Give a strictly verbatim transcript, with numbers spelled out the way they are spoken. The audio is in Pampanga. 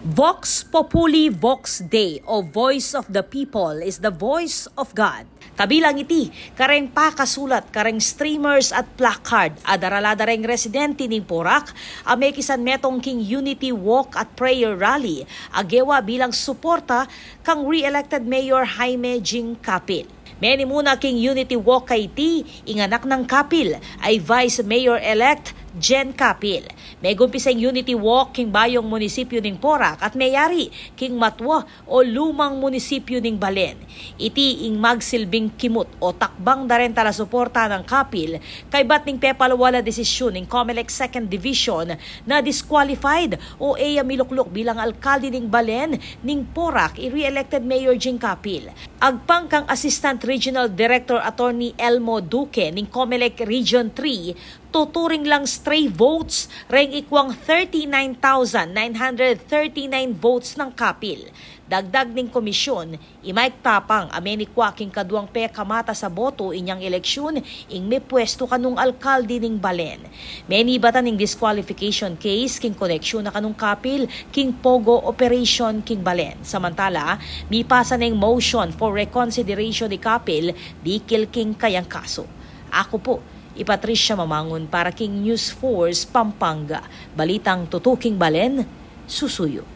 Vox Populi Vox Dei, o Voice of the People, is the voice of God. Kabilang iti kareng pakasulat kareng streamers at placard a darala da reng residente ning Porac a mekisan metung king Unity Walk at Prayer Rally a gewa bilang suporta kang re-elected Mayor Jaime Jing Capil. Menimuna king Unity Walk a iti ing anak nang Capil a i Vice Mayor-elect Jen Capil. Megumpisa ing Unity Walk king bayung munisipyu ning Porac at meyari king matua o lumang munisipyu ning balen. Iti ing magsilbing kimut o takbang da reng talasuporta nang Capil kaybat ning pepalwal a desisyun ning Comelec Second Division na disqualified o e ya milukluk bilang alkalde ning balen ning Porac i re-elected Mayor Jing Capil. Agpang kang Assistant Regional Director Attorney Elmo Duque ning Comelec Region three, tuturing lang stray votes reng ikwang thirty-nine thousand nine hundred thirty-nine votes nang Capil. Dagdag ning komisyon, i Mike Tapang a menikwa king kaduang pekamatas a boto inyang eleksyon ing mepwestu kanung alkalde ning balen. Menibatan ing disqualification case king koneksyon na kanung Capil king pogo operation king balen. Samantala, mipasa neng motion for reconsideration i Capil dikil king kayang kasu. Aku pu i Patricia Mamangun para king News Force Pampanga. Balitang tutuking balen, susuyu.